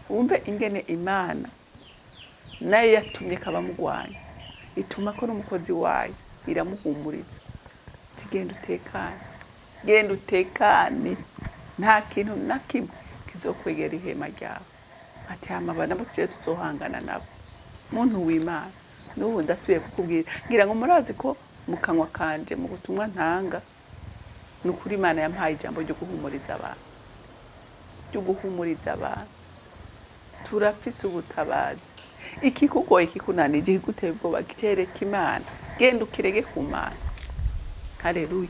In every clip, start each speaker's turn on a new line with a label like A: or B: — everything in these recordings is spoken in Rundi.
A: Wumve ingene Imana nayo yatumye kabamugwanya, ituma ko n'umukozi wayo iramuhumuriza ati genda utekane, genda utekane, nta kintu na kimwe kizokwegera ihema ryawe. Ati hama aba nabo tuje tuzohangana nabo. Muntu w'Imana, n'ubu ndasubiye kukubwira, ngira ngo murazi ko mu kanwa kanje mu butumwa ntanga, ni ukuri Imana yampaye ijambo ryo guhumuriza abantu, ryo guhumuriza abantu. Turafise ubutabazi. Ikikugoye, ikikunaniye, ikiguteye ubwoba, kereka Imana. Genda ukirege ku Mana. Haleluya.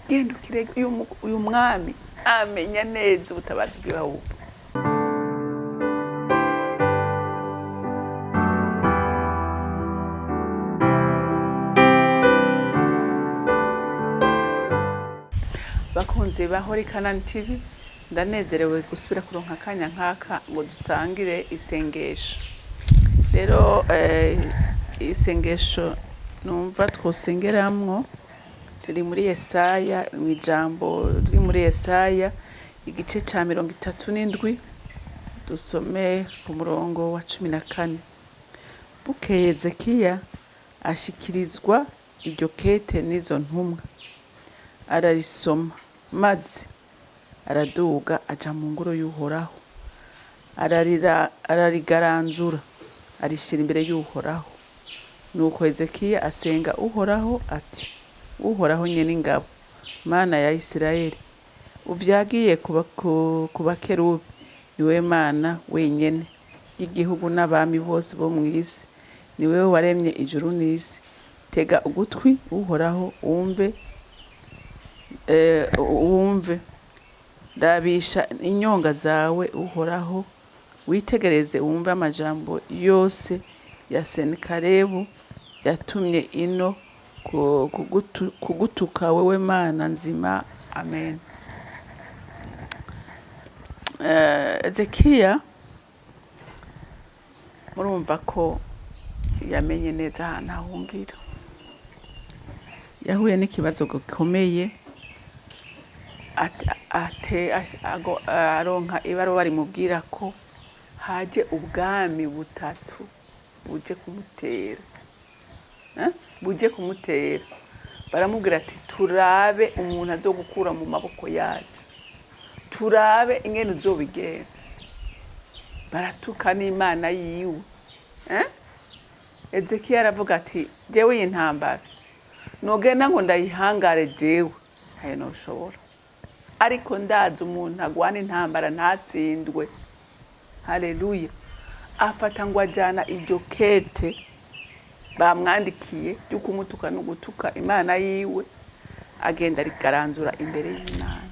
A: Genda ukirege. Uyu mwami amenya neza ubutabazi bwiwe aho buva. Bakunzi ba Holy Canaan TV, ndanezerewe gusubira kuronka akanya nk'aka ngo dusangire isengesho. Rero isengesho numva twosengeramwo riri muri Yesaya, mu ijambo riri muri Yesaya igice ca 37, dusome ku murongo wa 14. Bukeye Hezekiya ashikirizwa iryo kete n'izo ntumwa, ararisoma, maze araduga aja mu ngoro y'Uhoraho, ararigaranzura, arishira imbere y'Uhoraho. Nuko Hezekiya asenga Uhoraho ati: Uhoraho nyene ingabo, Mana ya Isirayeli, uvyagiye ku bakerubi, niwe Mana wenyene y'igihugu n'abami bose bo mw'isi, ni wewe waremye ijuru n'isi. Tega ugutwi Uhoraho, wumve, rabisha inyonga zawe Uhoraho, witegereze wumve amajambo yose ya Senakeribu yatumye ino kugutuka wewe Mana nzima. Amen. Hezekiya murumva ko yamenye neza ahantu ahungira. Yahuye n'ikibazo gikomeye, aronka ibaruwa rimubwira ko haje ubwami butatu buje kumutera. Buje kumutera. Baramubwira ati turabe umuntu azogukura mu maboko yacu, turabe ingene uzobigenza. Baratuka n'Imana yiwe. Hezekiya aravuga ati jewe iyi ntambara nogenda ngo ndayihangare jewe ntayo noshobora, ariko ndazi umuntu agwana intambara ntatsindwe. Haleluya. Afata ngo ajana iryo kete bamwandikiye ryo kumutuka no gutuka Imana yiwe, agenda arigaranzura imbere y'Imana.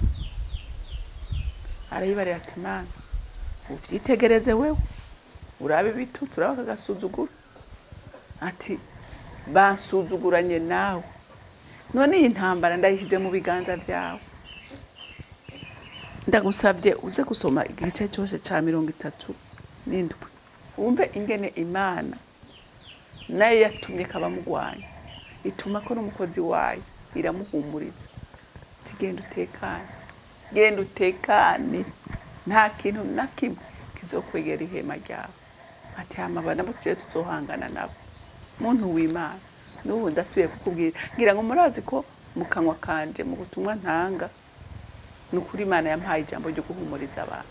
A: Arayibarira ati Mana, uvyitegereze wewe, urabe ibitutsi, urabe aka gasuzuguro. Ati bansuzuguranye nawe, none iyi ntambara ndayishyize mu biganza vyawe. Ndagusavye uze gusoma igice cyose ca 37, wumve ingene Imana nayo yatumye kabamugwanya, ituma ko n'umukozi wayo iramuhumuriza ati genda utekane, genda utekane, nta kintu na kimwe kizokwegera ihema ryawe. Ati hama aba nabo tuje tuzohangana nabo. Muntu w'Imana, n'ubu ndasubiye kukubwira, ngira ngo murazi ko mu kanwa kanje mu butumwa ntanga, ni ukuri Imana yampaye ijambo ryo guhumuriza abantu,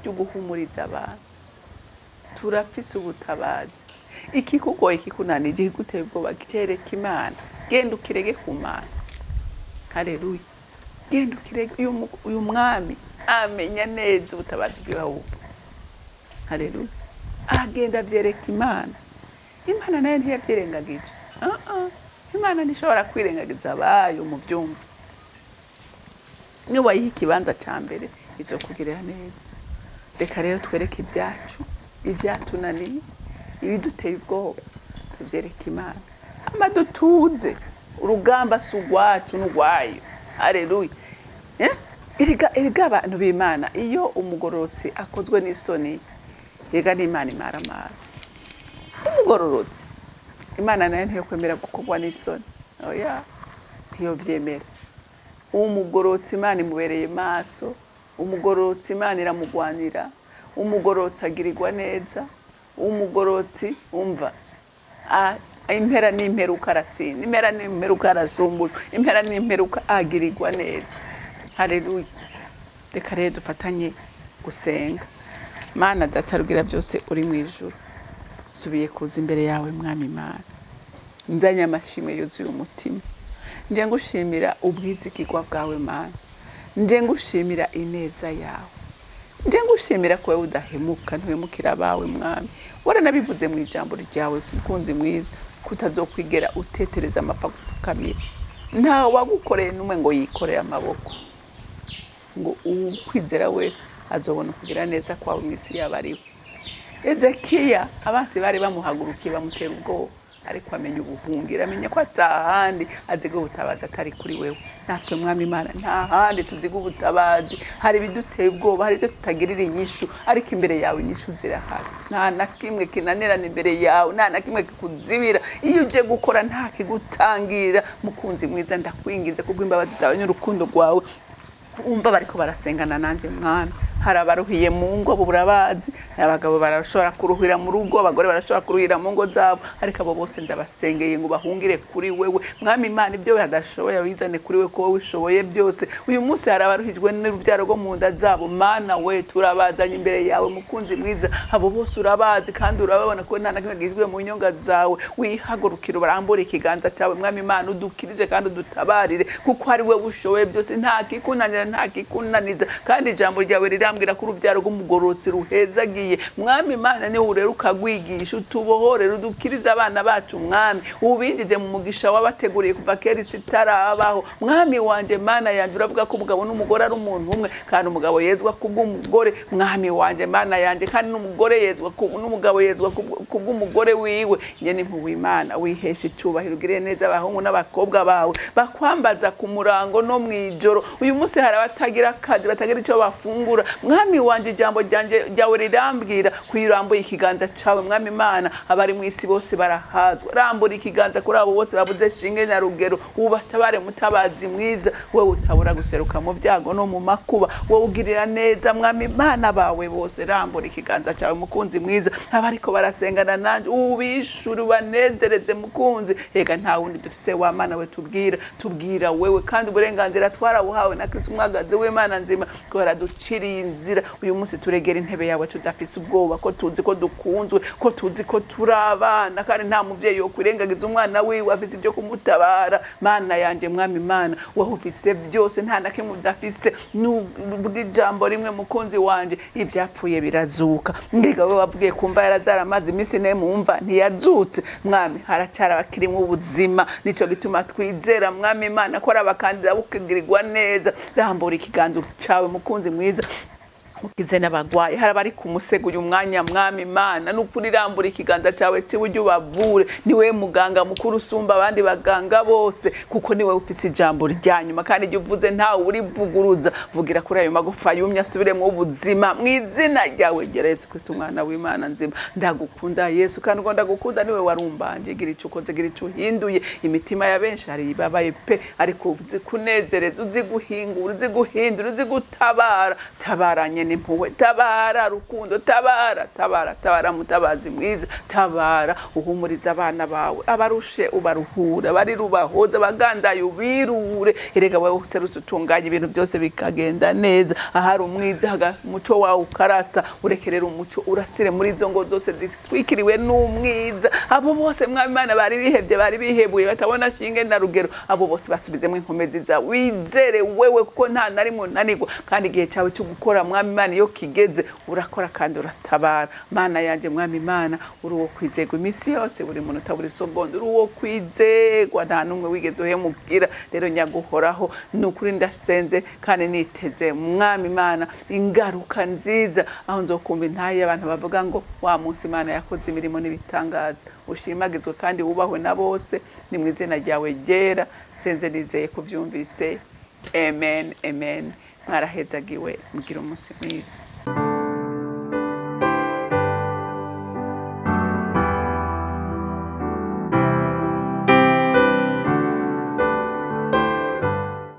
A: ryo guhumuriza abantu. Turafise ubutabazi. Ikikugoye, ikikunaniye, ikiguteye ubwoba, kereka Imana. Genda ukirege ku Mana. Haleluya. Genda ukirege. Uyu mwami amenya neza ubutabazi bwiwe aho buva. Haleluya. Agenda avyereka Imana. Imana nayo ntiyavyirengagije. Imana ntishobora kwirengagiza abayo mu vyumva. Niba wayiha ikibanza ca mbere, izokugirira neza. Reka rero twereke ibyacu, ibyatunaniye, ibiduteye ubwoba, tuvyereke Imana. Hama dutuze, urugamba si urwacu n'urwayo. Haleluya. Erega abantu b'Imana, iyo umugororotsi akozwe n'isoni, erega n'Imana imaramara. Umugororotsi, Imana nayo ntiyokwemera gukorwa n'isoni. Oya, ntiyovyemera. Umugororotsi Imana imubereye maso, umugororotsi Imana iramugwanira, Umugorotsi agirirwa neza, umugorotsi umva impera n'imperuka aratsinda, impera n'imperuka arashumbusha, impera n'imperuka agirirwa neza. Haleluya. Reka rero dufatanye gusenga. Mana Data rugira byose uri mu ijuru, subiye kuza imbere yawe Mwami Imana, nzanye amashimwe yuzuye umutima. Nje ngushimira ubwizigirwa bwawe Mana, nje ngushimira ineza yawe, nje ngushimira ko wowe udahemuka, ntuhemukira abawe Mwami. Waranabivuze mu ijambo ryawe mukunzi mwiza, kutazokwigera utetereza amapfa gupfukamira. Ntawe wagukoreye n'umwe ngo yikorere amaboko, ngo ukwizera wese azobona kugira neza kwawe mu isi yaba ariwe. Ezekiya abansi bari bamuhagurukiye bamutera ubwoba, ariko amenya ubuhungiro, amenya ko atahandi aziga ubutabazi atari kuri wewe. Natwe Mwami Imana nta handi tuziga ubutabazi. Hari ibiduteye ubwoba, hari ibyo tutagirira inyishu, ariko imbere yawe inyishu zirahari. Nta na kimwe kinanirana imbere yawe, nta na kimwe kikuzibira. Iyo uje gukora nta kigutangira. Mukunzi mwiza, ndakwinginze kubw'imbabazi zawe n'urukundo rwawe, umva bariko barasengana nanje Mwami. Hari abaruhiye mu ngo, abo burabazi, abagabo barashobora kuruhira mu rugo, abagore barashobora kuruhira mu ngo zabo, ariko abo bose ndabasengeye ngo bahungire kuri wewe Mwami Imana. Ibyo badashoboye bizane kuri we, ko wowe ushoboye byose. Uyu munsi hari abaruhijwe n'urubyaro rwo mu nda zabo. Mana we, turabazanye imbere yawe mukunzi mwiza. Abo bose urabazi kandi urababona, ko nta na kimwe gihishwe mu nyonga zawe. Wihagurukire, urambure ikiganza cyawe Mwami Imana, udukirize kandi udutabarire, kuko ari wewe ushoboye byose. Nta kikunanira, nta kikunaniza. Kandi ijambo ryawe rirambwira ko urubyaro rw'umugororotsi ruhezagiye. Mwami Imana, niwe urera ukagwigisha, utubohorere, udukirize abana bacu Mwami, ubinjize mu mugisha wabateguriye kuva kera isi itarabaho. Mwami wanje, Mana yanjye, uravuga ko umugabo n'umugore ari umuntu umwe, kandi umugabo yezwa kubw'umugore. Mwami wanje, Mana yanjye, kandi n'umugore yezwa n'umugabo yezwa kubw'umugore wiwe. Nyene impuhwe Imana, wihesha icubahiro, ugirire neza abahungu n'abakobwa bawe bakwambaza ku murango no mw'ijoro. Uyu munsi hari abatagira akazi, batagira icyo bafungura. Mwami wanje, ijambo ryanjye ryawe rirambwira ko iyo urambuye ikiganza cawe Mwami Imana, abari mu isi bose barahazwa. Rambura ikiganza kuri abo bose babuze shinge na rugero, ubatabare mutabazi mwiza, wewe utabura guseruka mu byago no mu makuba, wowe ugirira neza Mwami Imana bawe bose. Rambura ikiganza cyawe mukunzi mwiza, abariko barasengana nanje ubishure, ubanezereze mukunzi. Ega nta wundi dufise wa Mana we tubwira, tubwira wewe, kandi uburenganzira twarabuhawe na Kristo umwagazi w'Imana nzima, ko yaraduciriye inzira. Uyu munsi turegera intebe yawe tudafise ubwoba, ko tuzi ko dukunzwe, ko tuzi ko turi abana, kandi nta muvyeyi yo kwirengagiza umwana wiwe afise ibyo kumutabara. Mana yanjye Mwami Imana, wowe ufise byose, nta na kimwe udafise. Nuvuga ijambo rimwe mukunzi wanje, ivyapfuye birazuka. Mbega wowe wavugiye kumva yarazara amazi iminsi ine mumva ntiyazutse? Mwami, haracyari abakirimwo ubuzima, nico gituma twizera Mwami Imana ko ari abakandida bukigirirwa neza. Rambura ikiganza cawe mukunzi mwiza, ukize n'abagwayi. Hari abari ku musego uyu mwanya Mwami Imana, nukuri rambura ikiganza cawe c'iburyo ubavure. Niwe muganga mukuru usumba abandi baganga bose, kuko niwe ufise ijambo rya nyuma, kandi iryo uvuze ntawe urivuguruza. Vugira kuri ayo magufa yumye asubiremwo ubuzima mu izina ryawe ryera Yesu Kristo umwana w'Imana nzima. Ndagukunda Yesu, kandi ubwo ndagukunda niwe warumbanje. Gira ico ukoze, gira ico uhinduye imitima ya benshi. Hari ibabaye pe, ariko uzi kunezereza, uzi guhingura, uzi guhindura, uzi gutabara. Tabaranye n'impuhwe, tabara rukundo, tabara, tabara, tabara mutabazi mwiza, tabara uhumuriza abana bawe, abarushe ubaruhure, abari rubahoza, abagandaye ubirure. Erega wewe userutse utunganya ibintu byose bikagenda neza. Ahari umwiza umuco wawe ukarasa, urekerera umuco urasire muri izo ngo zose zitwikiriwe n'umwiza. Abo bose Mwami Imana bari bihevye, bari bihebuye, batabona shinge na rugero, abo bose basubizemo inkomezi zawe. Wizere wewe, kuko nta na rimwe unanirwa, kandi igihe cyawe cyo gukora Mwami Imana iyo kigeze urakora kandi uratabara. Mana yanjye Mwami Imana, uri uwo kwizegwa iminsi yose, buri munota, buri segonda, uri uwo kwizegwa, nta n'umwe wigeze uhemukira. Rero nyaguhoraho, ni ukuri ndasenze kandi niteze Mwami Imana ingaruka nziza, aho nzokumva intaye abantu bavuga ngo wa munsi Imana yakoze imirimo n'ibitangaza. Ushimagizwe kandi wubahwe na bose, ni mu izina ryawe ryera senze nizeye kuvyumvise. Amen, amen. Mwarahezagiwe, mugira umunsi mwiza.